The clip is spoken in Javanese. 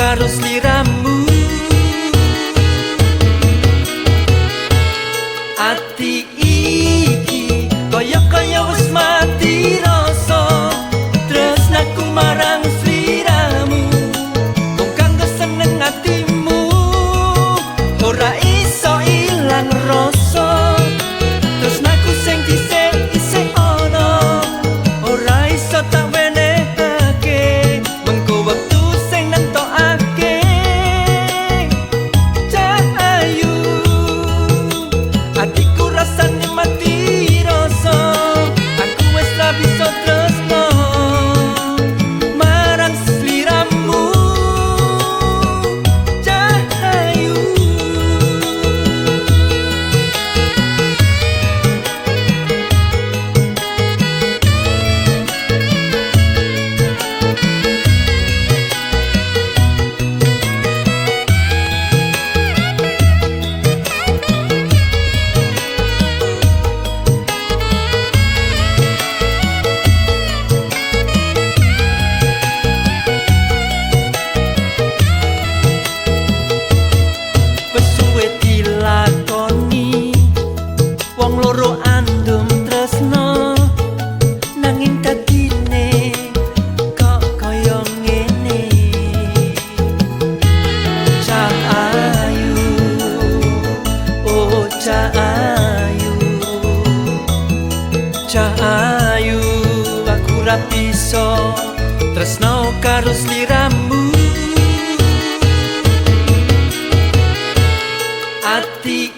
karo sliramu. Ati iki kaya-kaya wis mati rasa, tresnaku marang sliramu mung kanggo seneng atimu, ora iso ilang rasa. Tresnaku sing dhisik isih ana, ora iso tak wenehake, mengko wektu sing nentokake. Cah ayu, atiku rasane mati rasa, aku wis ra bisa tresno marang sliramu. Cah ayu. Wis suwe dilakoni wong loro andum tresno, nanging dadine kok kaya ngene. Cah ayu, oh cah ayu, cah ayu, aku ra bisa tresno karo sliramu. Ati